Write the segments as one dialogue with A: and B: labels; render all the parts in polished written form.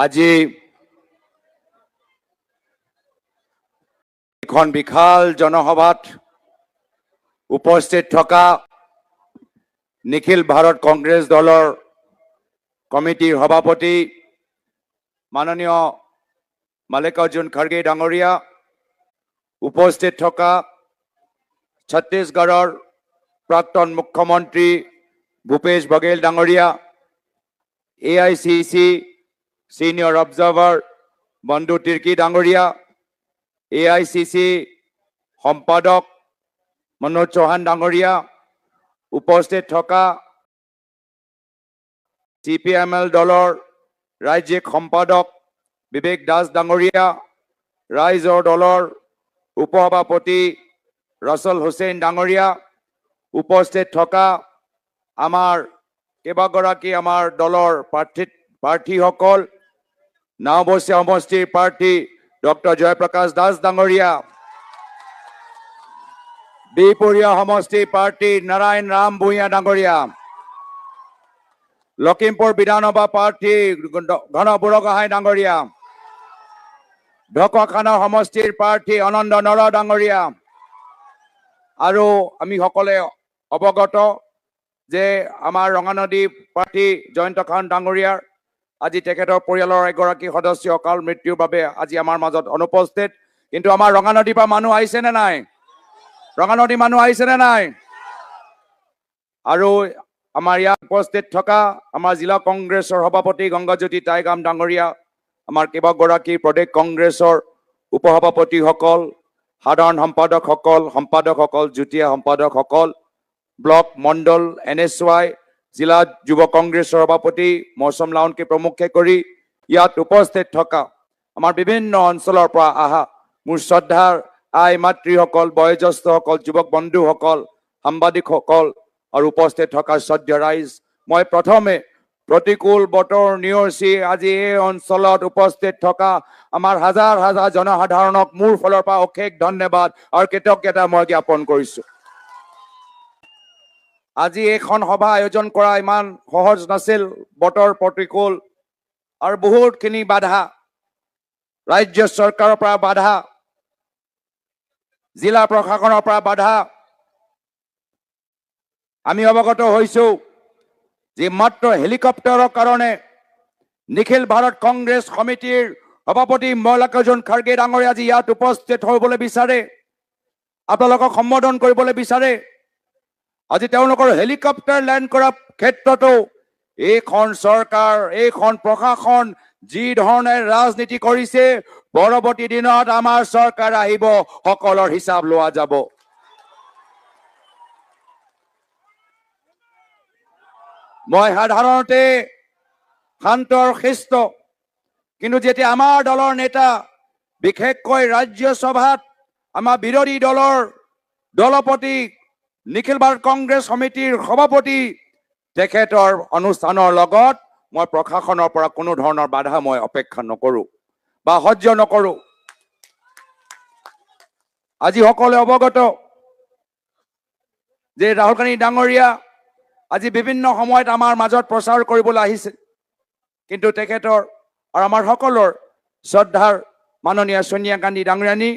A: আজি এখন বিশাল জনসভাত উপস্থিত থকা নিখিল ভাৰত কংগ্ৰেছ দলৰ কমিটিৰ সভাপতি মাননীয় মাল্লিকাৰ্জুন খাৰ্গে ডাঙৰীয়া, উপস্থিত থকা ছত্তীশগড়ৰ প্ৰাক্তন মুখ্যমন্ত্ৰী ভূপেশ বঘেল ডাঙৰীয়া, এআইচিচি ছিনিয়ৰ অবজাৰ্ভাৰ বন্ধু তিৰ্কী ডাঙৰীয়া, এআইচিচি সম্পাদক মনোজ চৌহান ডাঙৰীয়া, উপস্থিত থকা চিপিএমএল দলৰ ৰাজ্যিক সম্পাদক বিবেক দাস ডাঙৰীয়া, ৰাইজৰ দলৰ উপসভাপতি ৰচল হুছেইন ডাঙৰীয়া, উপস্থিত থকা আমাৰ কেইবাগৰাকী আমাৰ দলৰ প্ৰাৰ্থীসকল, নাওবৈচা সমষ্টিৰ প্ৰাৰ্থী ডক্টৰ জয়প্ৰকাশ দাস ডাঙৰীয়া, বিহপুৰীয়া সমষ্টিৰ প্ৰাৰ্থী নাৰায়ণ ৰাম ভূঞা ডাঙৰীয়া, লখিমপুৰ বিধানসভা প্ৰাৰ্থী ঘন বুঢ়াগোহাঁই ডাঙৰীয়া, ঢকুৱাখানা সমষ্টিৰ প্ৰাৰ্থী আনন্দ নৰ ডাঙৰীয়া, আৰু আমি সকলোৱে অৱগত যে আমাৰ ৰঙানদী প্ৰাৰ্থী জয়ন্ত খান ডাঙৰীয়াৰ আজি তেখেতৰ পৰিয়ালৰ এগৰাকী সদস্য অকাল মৃত্যুৰ বাবে আজি আমাৰ মাজত অনুপস্থিত। কিন্তু আমাৰ ৰঙানদীৰ পৰা মানুহ আহিছেনে নাই? ৰঙানদী মানুহ আহিছেনে নাই? আৰু আমাৰ ইয়াত উপস্থিত থকা আমাৰ জিলা কংগ্ৰেছৰ সভাপতি গংগাজ্যোতি টাইগাম ডাঙৰীয়া, আমাৰ কেইবাগৰাকী প্ৰদেশ কংগ্ৰেছৰ উপসভাপতিসকল, সাধাৰণ সম্পাদকসকল, সম্পাদকসকল, যুটীয়া সম্পাদকসকল, ব্লক, মণ্ডল, এনএছৱাই, জিলা যুৱ কংগ্ৰেছৰ সভাপতি মৌচম লাউনকে প্ৰমুখ্যে কৰি ইয়াত উপস্থিত থকা আমাৰ বিভিন্ন অঞ্চলৰ পৰা অহা মোৰ শ্ৰদ্ধাৰ আই মাতৃসকল, বয়োজ্যেষ্ঠসকল, যুৱক বন্ধুসকল, সাংবাদিকসকল আৰু উপস্থিত থকা শ্ৰদ্ধেয় ৰাইজ, মই প্ৰথমে প্ৰতিকূল বতৰ নেওচি আজি এই অঞ্চলত উপস্থিত থকা আমাৰ হাজাৰ হাজাৰ জনসাধাৰণক মোৰ ফালৰ পৰা অশেষ ধন্যবাদ আৰু কৃতজ্ঞতা মই জ্ঞাপন কৰিছো। আজি এইখন সভা আয়োজন কৰা ইমান সহজ নাছিল, বতৰ প্ৰতিকূল আৰু বহুতখিনি বাধা, ৰাজ্য চৰকাৰৰ পৰা বাধা, জিলা প্ৰশাসনৰ পৰা বাধা। আমি অৱগত হৈছো যে মাত্ৰ হেলিকপ্টাৰৰ কাৰণে নিখিল ভাৰত কংগ্ৰেছ সমিতিৰ সভাপতি মল্লিকাৰ্জুন খাৰ্গে ডাঙৰীয়া আজি ইয়াত উপস্থিত হ'বলৈ বিচাৰে, আপোনালোকক সম্বোধন কৰিবলৈ বিচাৰে। আজি তেওঁলোকৰ হেলিকপ্টাৰ লেণ্ড কৰাৰ ক্ষেত্ৰতো এইখন চৰকাৰ, এইখন প্ৰশাসন যি ধৰণে ৰাজনীতি কৰিছে, পৰৱৰ্তী দিনত আমাৰ চৰকাৰ আহিব, সকলৰ হিচাপ লোৱা যাব। মই সাধাৰণতে শান্ত আৰু শিষ্ট, কিন্তু যেতিয়া আমাৰ দলৰ নেতা, বিশেষকৈ ৰাজ্যসভাত আমাৰ বিৰোধী দলৰ দলপতি, নিখিল ভাৰত কংগ্ৰেছ সমিতিৰ সভাপতি, তেখেতৰ অনুষ্ঠানৰ লগত মই প্ৰশাসনৰ পৰা কোনো ধৰণৰ বাধা মই অপেক্ষা নকৰোঁ বা সহ্য নকৰোঁ। আজি সকলোৱে অৱগত যে ৰাহুল গান্ধী ডাঙৰীয়া আজি বিভিন্ন সময়ত আমাৰ মাজত প্ৰচাৰ কৰিবলৈ আহিছে, কিন্তু তেখেতৰ আৰু আমাৰ সকলৰ শ্ৰদ্ধাৰ মাননীয় ছোনিয়া গান্ধী ডাঙৰীয়ানী,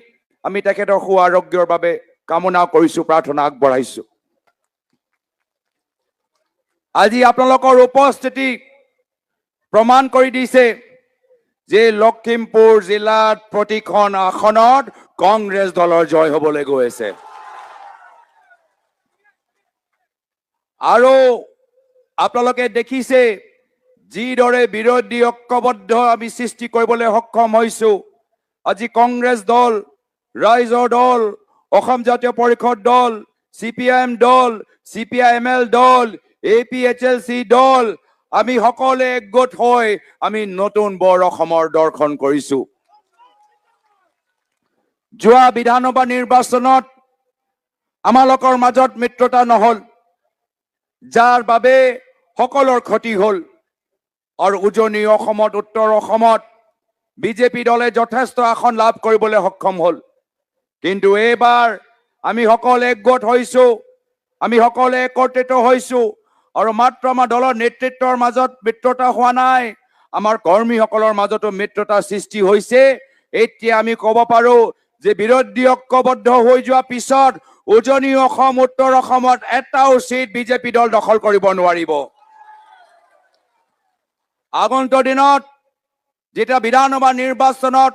A: আমি তেখেতৰ সু আৰোগ্যৰ বাবে কামনা কৰিছোঁ, প্ৰাৰ্থনা আগবঢ়াইছোঁ। আজি আপোনালোকৰ উপস্থিতি প্ৰমাণ কৰি দিছে যে লখিমপুৰ জিলাত প্ৰতিখন আসনত কংগ্ৰেছ দলৰ জয় হ'বলৈ গৈ আছে। আৰু আপোনালোকে দেখিছে যিদৰে বিৰোধী ঐক্যবদ্ধ আমি সৃষ্টি কৰিবলৈ সক্ষম হৈছো। আজি কংগ্ৰেছ দল, ৰাইজৰ দল, অসম জাতীয় পৰিষদ দল, চি পি I am দল, C P I M L দল, A P H L C দল, আমি সকলোৱে একগোট হৈ আমি নতুন বৰ অসমৰ দৰ্শন কৰিছো। যোৱা বিধানসভা নিৰ্বাচনত আমালোকৰ মাজত মিত্ৰতা নহল, যাৰ বাবে সকলৰ ক্ষতি হল। আৰু উজনি অসমত, উত্তৰ অসমত বিজেপি দলে যথেষ্ট আসন লাভ কৰিবলৈ সক্ষম হল। কিন্তু এইবাৰ আমি সকলোৱে একগোট হৈছো, আমি সকলোৱে একত্ৰিত হৈছো আৰু মাত্ৰ আমাৰ দলৰ নেতৃত্বৰ মাজত মিত্ৰতা হোৱা নাই, আমাৰ কৰ্মীসকলৰ মাজতো মিত্ৰতা সৃষ্টি হৈছে। এতিয়া আমি ক'ব পাৰো যে বিৰোধী ঐক্যবদ্ধ হৈ যোৱাৰ পিছত উজনি অসম, উত্তৰ অসমত এটাও চিট বিজেপি দল দখল কৰিব নোৱাৰিব। আগন্তুক দিনত যেতিয়া বিধানসভা নিৰ্বাচনত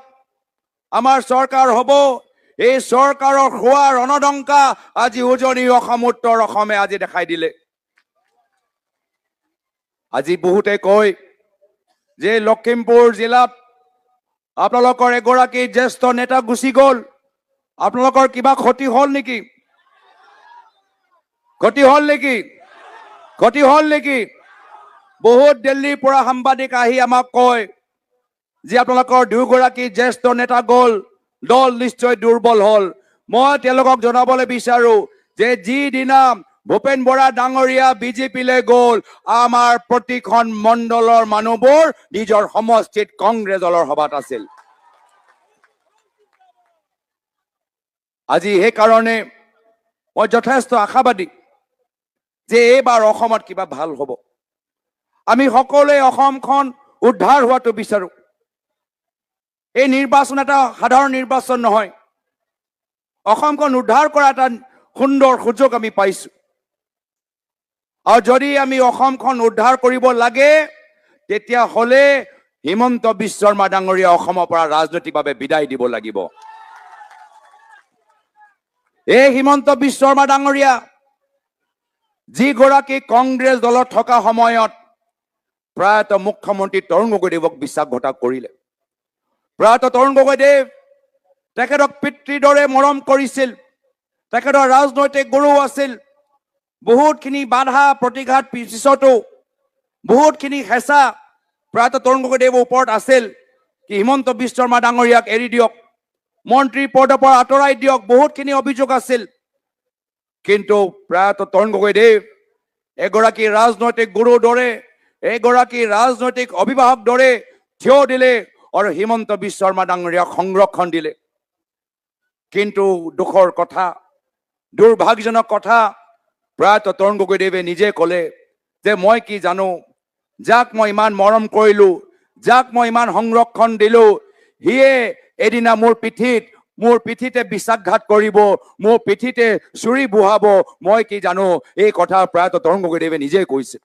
A: আমাৰ চৰকাৰ হ'ব, এই চৰকাৰৰ হোৱা ৰণদংকা আজি উজনি অসম, উত্তৰ অসমে আজি দেখাই দিলে। আজি বহুতে কয় যে লখিমপুৰ জিলাত আপোনালোকৰ এগৰাকী জ্যেষ্ঠ নেতা গুচি গ'ল, আপোনালোকৰ কিবা ক্ষতি হ'ল নেকি? ক্ষতি হ'ল নেকি? ক্ষতি হ'ল নেকি? বহুত দিল্লীৰ পৰা সাংবাদিক আহি আমাক কয় যে আপোনালোকৰ দুয়োগৰাকী জ্যেষ্ঠ নেতা গ'ল, দল নিশ্চয় দুৰ্বল হ'ল। মই তেওঁলোকক জনাবলৈ বিচাৰো যে যিদিনা ভূপেন বৰা ডাঙৰীয়া বিজেপিলৈ গ'ল, আমাৰ প্ৰতিখন মণ্ডলৰ মানুহবোৰ নিজৰ সমষ্টিত কংগ্ৰেছ দলৰ সভাত আছিল। আজি সেইকাৰণে মই যথেষ্ট আশাবাদী যে এইবাৰ অসমত কিবা ভাল হ'ব। আমি সকলোৱে অসমখন উদ্ধাৰ হোৱাটো বিচাৰো। এই নিৰ্বাচন এটা সাধাৰণ নিৰ্বাচন নহয়, অসমখন উদ্ধাৰ কৰা এটা সুন্দৰ সুযোগ আমি পাইছো। আৰু যদি আমি অসমখন উদ্ধাৰ কৰিব লাগে, তেতিয়াহ'লে হিমন্ত বিশ্ব শৰ্মা ডাঙৰীয়া অসমৰ পৰা ৰাজনৈতিকভাৱে বিদায় দিব লাগিব। এই হিমন্ত বিশ্ব শৰ্মা ডাঙৰীয়া যিগৰাকী কংগ্ৰেছ দলত থকা সময়ত প্ৰয়াত মুখ্যমন্ত্ৰী তৰুণ গগৈদেৱক বিশ্বাসঘাতক কৰিলে। প্ৰয়াত তৰুণ গগৈদেৱ তেখেতক পিতৃৰ দৰে মৰম কৰিছিল, তেখেতৰ ৰাজনৈতিক গুৰু আছিল। বহুতখিনি বাধা প্ৰতিঘাত পিছতো বহুতখিনি হেঁচা প্ৰয়াত তৰুণ গগৈদেৱৰ ওপৰত আছিল কি হিমন্ত বিশ্ব শৰ্মা ডাঙৰীয়াক এৰি দিয়ক, মন্ত্ৰী পদৰ পৰা আঁতৰাই দিয়ক, বহুতখিনি অভিযোগ আছিল। কিন্তু প্ৰয়াত তৰুণ গগৈদেৱ এগৰাকী ৰাজনৈতিক গুৰুৰ দৰে, এগৰাকী ৰাজনৈতিক অভিভাৱক দৰে থিয় দিলে আৰু হিমন্ত বিশ্ব শৰ্মা ডাঙৰীয়াক সংৰক্ষণ দিলে। কিন্তু দুখৰ কথা, দুৰ্ভাগ্যজনক কথা, প্ৰয়াত তৰুণ গগৈদেৱে নিজে ক'লে যে মই কি জানো, যাক মই ইমান মৰম কৰিলোঁ, যাক মই ইমান সংৰক্ষণ দিলোঁ, সিয়ে এদিনা মোৰ পিঠিতে বিশ্বাসঘাত কৰিব, মোৰ পিঠিতে চুৰি বহাব, মই কি জানো। এই কথা প্ৰয়াত তৰুণ গগৈদেৱে নিজে কৈছে।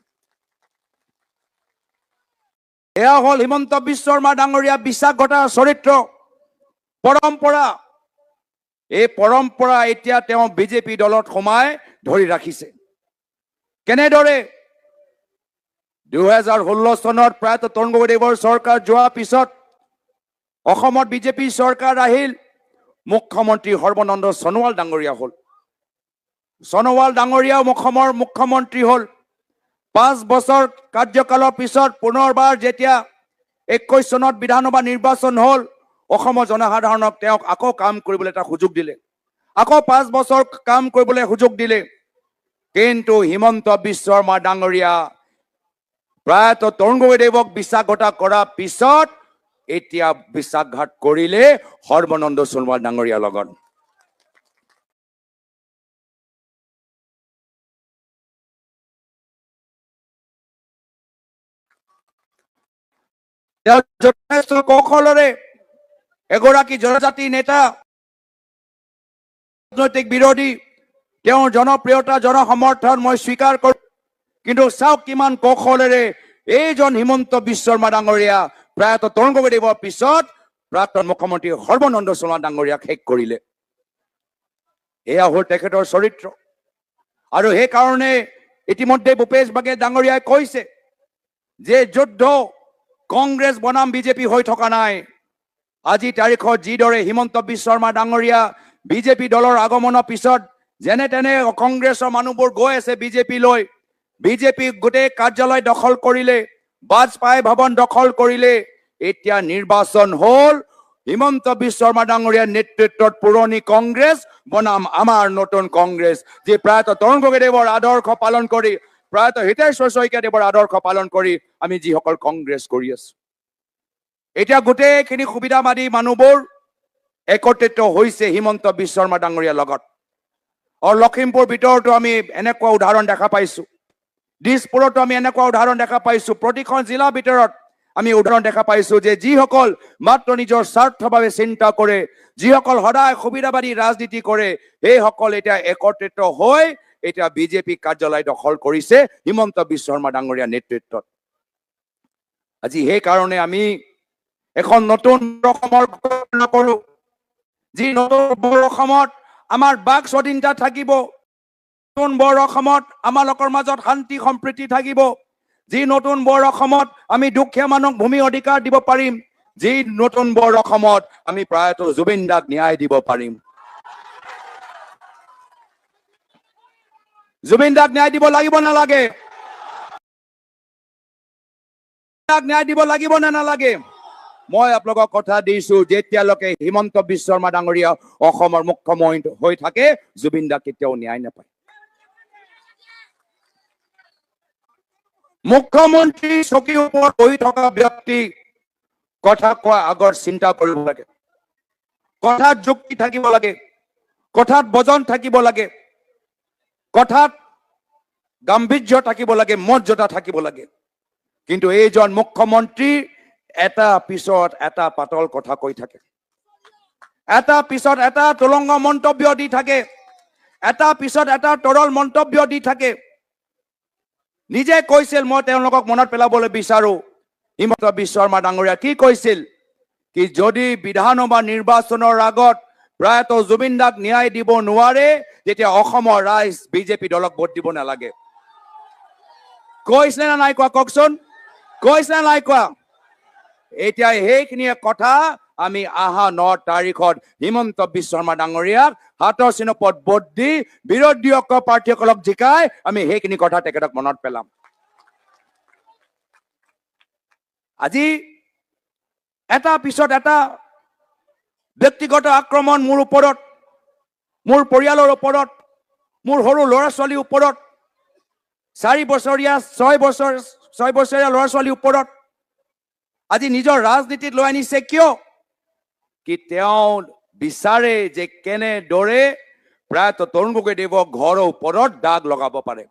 A: এয়া হ'ল হিমন্ত বিশ্ব শৰ্মা ডাঙৰীয়া বিশ্বাসঘাতৰ চৰিত্ৰ, পৰম্পৰা। এই পৰম্পৰা এতিয়া তেওঁ বিজেপি দলত সোমাই ধৰি ৰাখিছে। কেনেদৰে 2016 চনত প্ৰয়াত তৰুণ গগৈদেৱৰ চৰকাৰ যোৱাৰ পিছত অসমত বিজেপি চৰকাৰ আহিল, মুখ্যমন্ত্ৰী সৰ্বানন্দ সোণোৱাল ডাঙৰীয়া হ'ল। সোণোৱাল ডাঙৰীয়াও অসমৰ মুখ্যমন্ত্ৰী হ'ল। 5 বছৰ কাৰ্যকালৰ পিছত পুনৰবাৰ যেতিয়া 21 চনত বিধানসভা নিৰ্বাচন হ'ল, অসমৰ জনসাধাৰণক তেওঁক আকৌ কাম কৰিবলৈ এটা সুযোগ দিলে, আকৌ 5 বছৰ কাম কৰিবলৈ সুযোগ দিলে। কিন্তু হিমন্ত বিশ্ব শৰ্মা ডাঙৰীয়া প্ৰয়াত তৰুণ গগৈদেৱক বিশ্বাসঘাত কৰাৰ পিছত এতিয়া বিশ্বাসঘাত কৰিলে সৰ্বানন্দ সোণোৱাল ডাঙৰীয়াৰ লগত। তেওঁ যথেষ্ট কৌশলেৰে এগৰাকী জনজাতি নেতা, ৰাজনৈতিক বিৰোধী, তেওঁৰ জনপ্ৰিয়তা, জনসমৰ্থন মই স্বীকাৰ কৰোঁ। কিন্তু চাওক কিমান কৌশলেৰে এইজন হিমন্ত বিশ্ব শৰ্মা ডাঙৰীয়া প্ৰয়াত তৰুণ গগৈদেৱৰ পিছত প্ৰাক্তন মুখ্যমন্ত্ৰী সৰ্বানন্দ সোণোৱাল ডাঙৰীয়াক শেষ কৰিলে। এয়া হ'ল তেখেতৰ চৰিত্ৰ। আৰু সেইকাৰণে ইতিমধ্যে ভূপেশ বাঘেল ডাঙৰীয়াই কৈছে যে যুদ্ধ কংগ্ৰেছ বনাম বিজেপি হৈ থকা নাই। আজি তাৰিখত যিদৰে হিমন্ত বিশ্ব শৰ্মা ডাঙৰীয়া বিজেপি দলৰ আগমনৰ পিছত যেনে তেনে কংগ্ৰেছৰ মানুহবোৰ গৈ আছে বিজেপিলৈ, বিজেপি গোটেই কাৰ্যালয় দখল কৰিলে, বাজপেয়ী ভৱন দখল কৰিলে। এতিয়া নিৰ্বাচন হ'ল হিমন্ত বিশ্ব শৰ্মা ডাঙৰীয়াৰ নেতৃত্বত পুৰণি কংগ্ৰেছ বনাম আমাৰ নতুন কংগ্ৰেছ, যি প্ৰয়াত তৰুণ গগৈদেৱৰ আদৰ্শ পালন কৰি, প্ৰয়াত হিতেশ্বৰ শইকীয়াদেৱৰ আদৰ্শ পালন কৰি আমি যিসকল কংগ্ৰেছ কৰি আছো। এতিয়া গোটেইখিনি সুবিধাবাদী মানুহবোৰ একত্ৰিত হৈছে হিমন্ত বিশ্ব শৰ্মা ডাঙৰীয়াৰ লগত। আৰু লখিমপুৰ ভিতৰতো আমি এনেকুৱা উদাহৰণ দেখা পাইছো, দিছপুৰতো আমি এনেকুৱা উদাহৰণ দেখা পাইছো। প্ৰতিখন জিলাৰ ভিতৰত আমি উদাহৰণ দেখা পাইছো যে যিসকল মাত্ৰ নিজৰ স্বাৰ্থৰ বাবে চিন্তা কৰে, যিসকল সদায় সুবিধাবাদী ৰাজনীতি কৰে, সেইসকল এতিয়া একত্ৰিত হৈ এতিয়া বিজেপি কাৰ্যালয় দখল কৰিছে হিমন্ত বিশ্ব শৰ্মা ডাঙৰীয়াৰ নেতৃত্বত। আজি সেইকাৰণে আমি এখন নতুন অসমৰ ঘোষণা কৰোঁ, যি নতুন অসমত আমাৰ বাক স্বাধীনতা থাকিব, নতুন বৰ অসমত আমালোকৰ মাজত শান্তি সম্প্ৰীতি থাকিব, যি নতুন বৰ অসমত আমি দুখীয়া মানুহক ভূমি অধিকাৰ দিব পাৰিম, যি নতুন বৰ অসমত আমি প্ৰয়াত জুবিন দাক ন্যায় দিব পাৰিম। জুবিন দাক ন্যায় দিব লাগিব নালাগে? ন্যায় দিব লাগিব নে নালাগে? মই আপোনালোকক কথা দিছো, যেতিয়ালৈকে হিমন্ত বিশ্ব শৰ্মা ডাঙৰীয়া অসমৰ মুখ্যমন্ত্ৰী হৈ থাকে, জুবিন দাক কেতিয়াও ন্যায় নাপায়। মুখ্যমন্ত্ৰী চকীৰ ওপৰত বহি থকা ব্যক্তি কথা কোৱা আগত চিন্তা কৰিব লাগে, কথাত যুক্তি থাকিব লাগে, কথাত বজন থাকিব লাগে, কথাত গাম্ভীৰ্য থাকিব লাগে, মৰ্যাদা থাকিব লাগে। কিন্তু এইজন মুখ্যমন্ত্ৰী এটা পিছত এটা পাতল কথা কৈ থাকে, এটা পিছত এটা তুলংগ মন্তব্য দি থাকে, এটা পিছত এটা তৰল মন্তব্য দি থাকে। নিজে কৈছিল, মই তেওঁলোকক মনত পেলাবলৈ বিচাৰো, হিমন্ত বিশ্ব শৰ্মা ডাঙৰীয়া কি কৈছিল কি যদি বিধানসভা নিৰ্বাচনৰ আগত প্ৰয়াত জুবিন দাক ন্যায় দিব নোৱাৰে, তেতিয়া অসমৰ ৰাইজ বিজেপি দলক ভোট দিব নালাগে। কৈছিলে নে নাই কোৱা? কওকচোন, কৈছিলে নাই কোৱা? এতিয়া সেইখিনিয়ে কথা আমি অহা 9 তাৰিখত হিমন্ত বিশ্ব শৰ্মা ডাঙৰীয়াক হাতৰ চিনপত ভোট দি বিৰোধী ঐক্য প্ৰাৰ্থীসকলক জিকাই আমি সেইখিনি কথা তেখেতক মনত পেলাম। আজি এটা পিছত এটা ব্যক্তিগত আক্ৰমণ মোৰ ওপৰত, মোৰ পৰিয়ালৰ ওপৰত, মোৰ সৰু ল'ৰা ছোৱালীৰ ওপৰত, 4 বছৰীয়া, 6 বছৰ, 6 বছৰীয়া ল'ৰা ছোৱালীৰ ওপৰত আজি নিজৰ ৰাজনীতিত লৈ আনিছে। কিয়? কি তেওঁ বিচাৰে যে কেনেদৰে প্ৰয়াত তৰুণ গগৈ দেৱক ঘৰৰ ওপৰত দাগ লগাব পাৰে।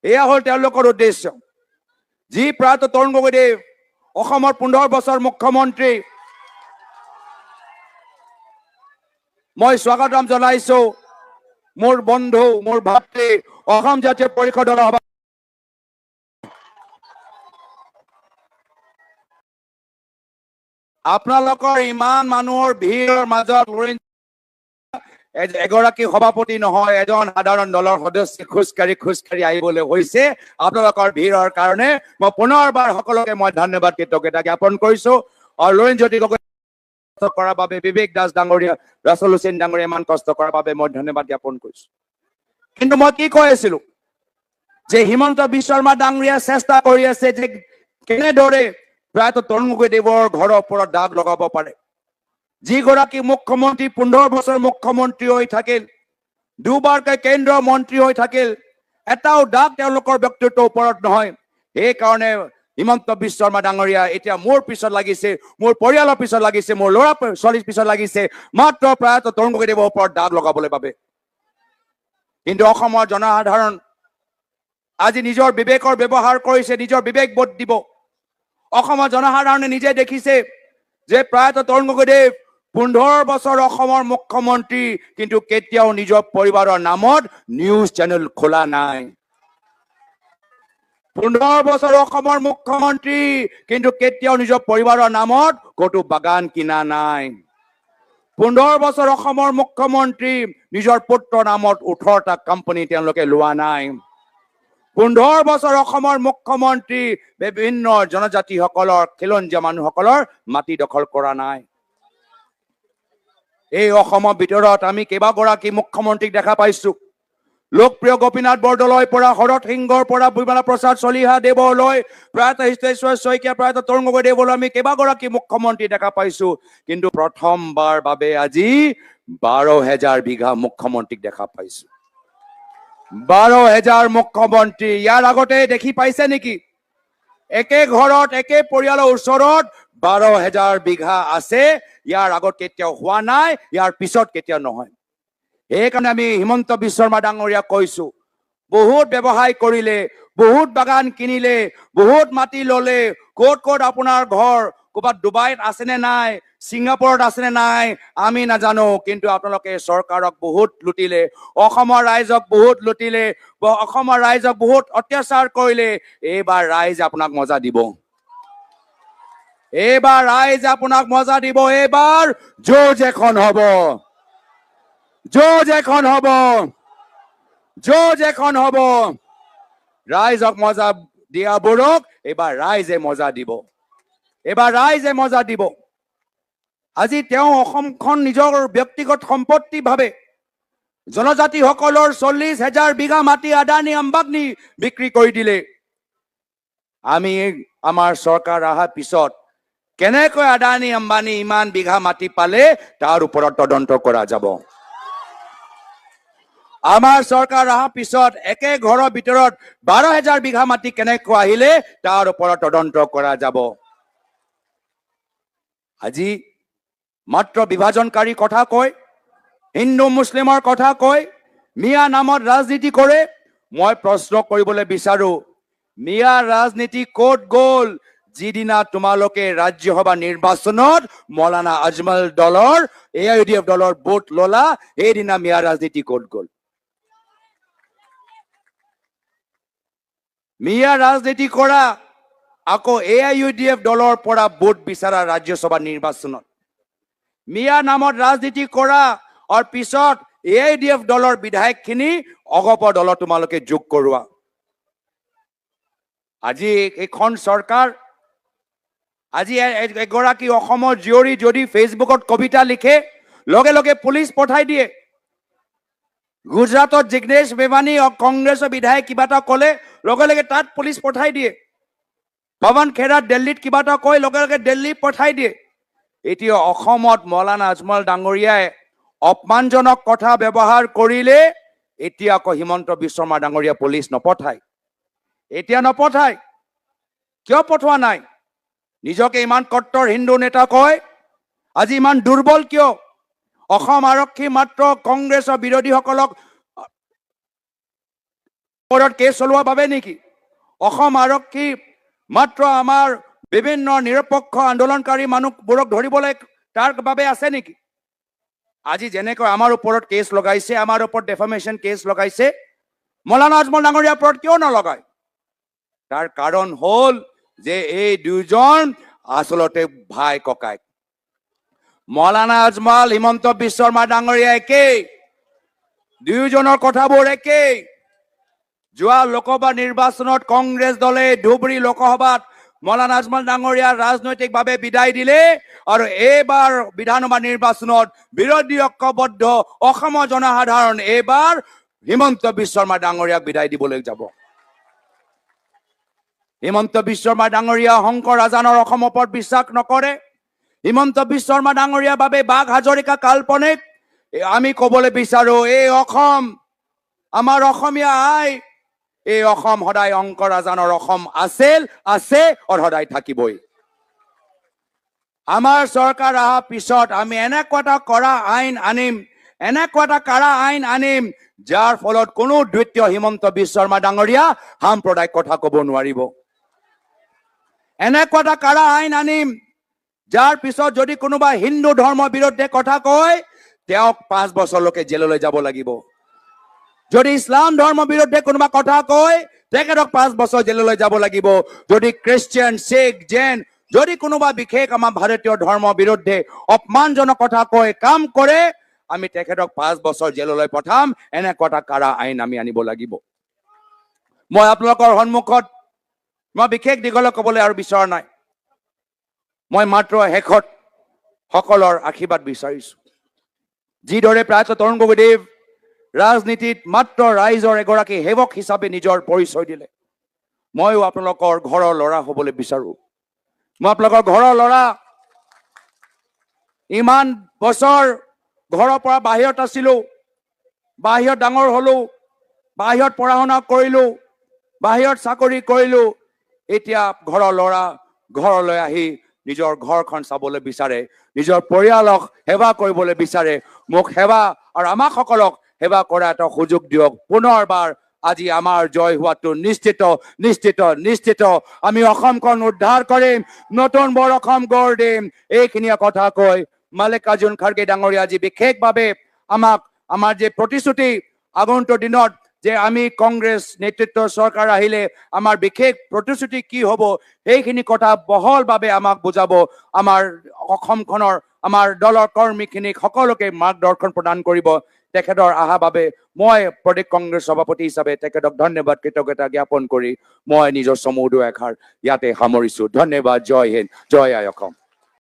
A: এয়া হ'ল তেওঁলোকৰ উদ্দেশ্য। যি প্ৰয়াত তৰুণ গগৈ দেৱ অসমৰ 15 বছৰ মুখ্যমন্ত্ৰী, মই স্বাগতম জনাইছো মোৰ বন্ধু, মোৰ ভাতৃ, অসম জাতীয় পৰিষদৰ সভাপতি আপোনালোকৰ ইমান মানুহৰ ভিৰৰ মাজত এগৰাকী সভাপতি নহয়, এজন সাধাৰণ দলৰ সদস্য খোজকাঢ়ি খোজকাঢ়ি আহিবলৈ হৈছে। আপোনালোকৰ ভিৰৰ কাৰণে মই পুনৰবাৰ সকলোকে মই ধন্যবাদ কৃতজ্ঞতা জ্ঞাপন কৰিছো। আৰু লুৰিণজ্যোতি গগৈ কষ্ট কৰাৰ বাবে, বিবেক দাস ডাঙৰীয়া, ৰাচল হুছেইন ডাঙৰীয়া ইমান কষ্ট কৰাৰ বাবে মই ধন্যবাদ জ্ঞাপন কৰিছো। কিন্তু মই কি কৈ আছিলো যে হিমন্ত বিশ্ব শৰ্মা ডাঙৰীয়া চেষ্টা কৰি আছে যে কেনেদৰে প্ৰয়াত তৰুণ গগৈ দেৱৰ ঘৰৰ ওপৰত দাগ লগাব পাৰে। যিগৰাকী মুখ্যমন্ত্ৰী 15 বছৰ মুখ্যমন্ত্ৰী হৈ থাকিল, দুবাৰকৈ কেন্দ্ৰীয় মন্ত্ৰী হৈ থাকিল, এটাও দাগ তেওঁলোকৰ ব্যক্তিত্বৰ ওপৰত নহয়। সেইকাৰণে হিমন্ত বিশ্ব শৰ্মা ডাঙৰীয়া এতিয়া মোৰ পিছত লাগিছে, মোৰ পৰিয়ালৰ পিছত লাগিছে, মোৰ ল'ৰা ছোৱালীৰ পিছত লাগিছে, মাত্ৰ প্ৰয়াত তৰুণ গগৈ দেৱৰ ওপৰত দাগ লগাবলৈ বাবে। কিন্তু অসমৰ জনসাধাৰণ আজি নিজৰ বিবেকৰ ব্যৱহাৰ কৰিছে, নিজৰ বিবেক বোধ দিব। অসমৰ জনসাধাৰণে নিজে দেখিছে যে প্ৰয়াত তৰুণ গগৈ দেৱ 15 বছৰ অসমৰ মুখ্যমন্ত্ৰী, কিন্তু কেতিয়াও নিজৰ পৰিবাৰৰ নামত নিউজ চেনেল খোলা নাই। 15 বছৰ অসমৰ মুখ্যমন্ত্ৰী, কিন্তু কেতিয়াও নিজৰ পৰিবাৰৰ নামত ক'তো বাগান কিনা নাই। 15 বছৰ অসমৰ মুখ্যমন্ত্ৰী, নিজৰ পুত্ৰৰ নামত 18টা কোম্পানী তেওঁলোকে লোৱা নাই। 15 বছৰ অসমৰ মুখ্যমন্ত্ৰী, বিভিন্ন জনজাতিসকলৰ, খিলঞ্জীয়া মানুহসকলৰ মাটি দখল কৰা নাই। এই অসমৰ ভিতৰত আমি কেইবাগৰাকী মুখ্যমন্ত্ৰীক দেখা পাইছো। লোকপ্ৰিয় গোপীনাথ বৰদলৈৰ পৰা, শৰৎ সিংহৰ পৰা, বিমলা প্ৰসাদ চলিহা দেৱলৈ, প্ৰয়াত হিতেশ্বৰ শইকীয়া, প্ৰয়াত তৰুণ গগৈ দেৱলৈ আমি কেইবাগৰাকী মুখ্যমন্ত্ৰী দেখা পাইছো। কিন্তু প্ৰথমবাৰ বাবে আজি 12,000 বিঘা মুখ্যমন্ত্ৰীক দেখা পাইছো। 12,000 মুখ্যমন্ত্ৰী ইয়াৰ আগতে দেখি পাইছে নেকি? একে ঘৰত, একে পৰিয়ালৰ ওচৰত 12,000 বিঘা আছে, ইয়াৰ আগত কেতিয়াও হোৱা নাই, ইয়াৰ পিছত কেতিয়াও নহয়। সেইকাৰণে আমি হিমন্ত বিশ্ব শৰ্মা ডাঙৰীয়াক কৈছো, বহুত ব্যৱসায় কৰিলে, বহুত বাগান কিনিলে, বহুত মাটি ললে। ক'ত ক'ত আপোনাৰ ঘৰ, ক'ৰবাত ডুবাইত আছেনে নাই, ছিংগাপুৰত আছেনে নাই আমি নাজানো, কিন্তু আপোনালোকে চৰকাৰক বহুত লুটিলে, অসমৰ ৰাইজক বহুত লুটিলে, অসমৰ ৰাইজক বহুত অত্যাচাৰ কৰিলে। এইবাৰ ৰাইজে আপোনাক মজা দিব, এইবাৰ ৰাইজে আপোনাক মজা দিব। এইবাৰ যুঁজ এখন হ'ব, যুঁজ এখন হ'ব, যুঁজ এখন হ'ব। ৰাইজক মজা দিয়াবোৰক এইবাৰ ৰাইজে মজা দিব, এইবাৰ ৰাইজে মজা দিব। আজি তেওঁ অসমখন নিজৰ ব্যক্তিগত সম্পত্তি ভাবে। জনজাতিসকলৰ 40,000 বিঘা মাটি আদানী আম্বানী বিক্ৰী কৰি দিলে। আমি আমাৰ চৰকাৰ অহাৰ পিছত কেনেকৈ আদানী আম্বানী ইমান বিঘা মাটি পালে তাৰ ওপৰত তদন্ত কৰা যাব। আমাৰ চৰকাৰ অহাৰ পিছত একে ঘৰৰ ভিতৰত 12,000 বিঘা মাটি কেনেকৈ আহিলে তাৰ ওপৰত তদন্ত কৰা যাব। আজি মাত্ৰ বিভাজনকাৰী কথা কয়, হিন্দু মুছলিমৰ কথা কয়, মিয়া নামত ৰাজনীতি কৰে। মই প্ৰশ্ন কৰিবলৈ বিচাৰো, মিয়া ৰাজনীতি ক'ত গ'ল যিদিনা তোমালোকে ৰাজ্যসভা নিৰ্বাচনত মৌলানা আজমল দলৰ এ I U D F দলৰ ভোট ললা, সেইদিনা মিয়া ৰাজনীতি ক'ত গ'ল? মিয়া ৰাজনীতি কৰা, আকৌ এ I U D F দলৰ পৰা ভোট বিচাৰা ৰাজ্যসভা নিৰ্বাচনত, মিয়া নামত ৰাজনীতি কৰা, আৰু পিছত এ I D F দলৰ বিধায়কখিনি অগপ দলত তোমালোকে যোগ কৰোৱা। আজি এইখন চৰকাৰ, আজি এগৰাকী অসমৰ জীয়ৰী যদি ফেচবুকত কবিতা লিখে লগে লগে পুলিচ পঠাই দিয়ে। গুজৰাটত জিগনেশ মেৱানী কংগ্ৰেছৰ বিধায়ক কিবা এটা ক'লে লগে লগে তাত পুলিচ পঠাই দিয়ে। পৱন খেৰা দিল্লীত কিবা এটা কয় লগে লগে দিল্লী পঠাই দিয়ে। এতিয়া অসমত মৌলানা আজমল ডাঙৰীয়াই অপমানজনক কথা ব্যৱহাৰ কৰিলে এতিয়া আকৌ হিমন্ত বিশ্ব শৰ্মা ডাঙৰীয়া পুলিচ নপঠায়, এতিয়া নপঠায়। কিয় পঠোৱা নাই? নিজকে ইমান কট্টৰ হিন্দু নেতা কয়, আজি ইমান দুৰ্বল কিয়? অসম আৰক্ষী মাত্ৰ কংগ্ৰেছৰ বিৰোধীসকলক ওপৰত কেছ চলোৱাৰ বাবে নেকি? অসম আৰক্ষী মাত্ৰ আমাৰ বিভিন্ন নিৰপেক্ষ আন্দোলনকাৰী মানুহবোৰক ধৰিবলৈ তাৰ বাবে আছে নেকি? আজি যেনেকৈ আমাৰ ওপৰত কেছ লগাইছে, আমাৰ ওপৰত ডেফামেশ্যন কেছ লগাইছে, মৌলানা আজমল ডাঙৰীয়াৰ ওপৰত কিয় নলগায়? তাৰ কাৰণ হ'ল যে এই দুজন আচলতে ভাই ককাইক। মৌলানা আজমল, হিমন্ত বিশ্ব শৰ্মা ডাঙৰীয়া একেই, দুয়োজনৰ কথাবোৰ একেই। যোৱা লোকসভা নিৰ্বাচনত কংগ্ৰেছ দলে ধুবুৰী লোকসভাত মৌলানা আজমল ডাঙৰীয়া ৰাজনৈতিকভাৱে বিদায় দিলে, আৰু এইবাৰ বিধানসভা নিৰ্বাচনত বিৰোধী ঐক্যবদ্ধ অসমৰ জনসাধাৰণ এইবাৰ হিমন্ত বিশ্ব শৰ্মা ডাঙৰীয়াক বিদায় দিবলৈ যাব। হিমন্ত বিশ্ব শৰ্মা ডাঙৰীয়া শংকৰ আজানৰ অসমৰ ওপৰত বিশ্বাস নকৰে। হিমন্ত বিশ্ব শৰ্মা ডাঙৰীয়াৰ বাবে বাঘ হাজৰিকা কাল্পনিক। আমি ক'বলৈ বিচাৰো, এই অসম আমাৰ অসমীয়া আই, এই অসম সদায় শংকৰ আজানৰ অসম আছিল, আছে আৰু সদায় থাকিবই। আমাৰ চৰকাৰ অহাৰ পিছত আমি এনেকুৱা এটা কৰা আইন আনিম, এনেকুৱা এটা কাৰা আইন আনিম যাৰ ফলত কোনো দ্বিতীয় হিমন্ত বিশ্ব শৰ্মা ডাঙৰীয়া সাম্প্ৰদায়িক কথা ক'ব নোৱাৰিব। এনেকুৱা এটা কাৰা আইন আনিম যাৰ পিছত যদি কোনোবা হিন্দু ধৰ্মৰ বিৰুদ্ধে কথা কয় তেওঁক 5 বছৰলৈকে জেললৈ যাব লাগিব। যদি ইছলাম ধৰ্মৰ বিৰুদ্ধে কোনোবা কথা কয় তেখেতক 5 বছৰ জেললৈ যাব লাগিব। যদি খ্ৰীষ্টিয়ান, শিখ, জৈন যদি কোনোবা বিশেষ আমাৰ ভাৰতীয় ধৰ্মৰ বিৰুদ্ধে অপমানজনক কথা কয়, কাম কৰে, আমি তেখেতক 5 বছৰ জেললৈ পঠাম। এনেকুৱা এটা কাৰা আইন আমি আনিব লাগিব। মই আপোনালোকৰ সন্মুখত মই বিশেষ দীঘলে ক'বলৈ আৰু বিচৰা নাই। মই মাত্ৰ শেষত সকলৰ আশীৰ্বাদ বিচাৰিছো। যিদৰে প্ৰয়াত তৰুণ গগৈদেৱ ৰাজনীতিত মাত্ৰ ৰাইজৰ এগৰাকী সেৱক হিচাপে নিজৰ পৰিচয় দিলে, ময়ো আপোনালোকৰ ঘৰৰ ল'ৰা হ'বলৈ বিচাৰো। মই আপোনালোকৰ ঘৰৰ ল'ৰা। ইমান বছৰ ঘৰৰ পৰা বাহিৰত আছিলো, বাহিৰত ডাঙৰ হলো, বাহিৰত পঢ়া শুনা কৰিলো, বাহিৰত চাকৰি কৰিলো। এতিয়া ঘৰৰ ল'ৰা ঘৰলৈ আহি নিজৰ ঘৰখন চাবলৈ বিচাৰে, নিজৰ পৰিয়ালক সেৱা কৰিবলৈ বিচাৰে। মোক সেৱা আৰু আমাক সকলক সেৱা কৰা এটা সুযোগ দিয়ক। পুনৰবাৰ আজি আমাৰ জয় হোৱাটো নিশ্চিত, নিশ্চিত, নিশ্চিত। আমি অসমখন উদ্ধাৰ কৰিম, নতুন বৰ অসম গঢ় দিম। এইখিনিয়ে কথা কৈ মাল্লিকাৰ্জুন খাৰ্গে ডাঙৰীয়া আজি বিশেষভাৱে আমাক আমাৰ যে প্ৰতিশ্ৰুতি, আগন্তুক দিনত যে আমি কংগ্ৰেছ নেতৃত্বৰ চৰকাৰ আহিলে আমাৰ বিশেষ প্ৰতিশ্ৰুতি কি হ'ব, সেইখিনি কথা বহলভাৱে আমাক বুজাব। আমাৰ অসমখনৰ আমাৰ দলৰ কৰ্মীখিনিক সকলোকে মাৰ্গদৰ্শন প্ৰদান কৰিব। তেখেতৰ অহা বাবে মই প্ৰদেশ কংগ্ৰেছ সভাপতি হিচাপে তেখেতক ধন্যবাদ, কৃতজ্ঞতা জ্ঞাপন কৰি মই নিজৰ চমু দুআষাৰ ইয়াতে সামৰিছো। ধন্যবাদ। জয় হিন্দ, জয় আই অসম।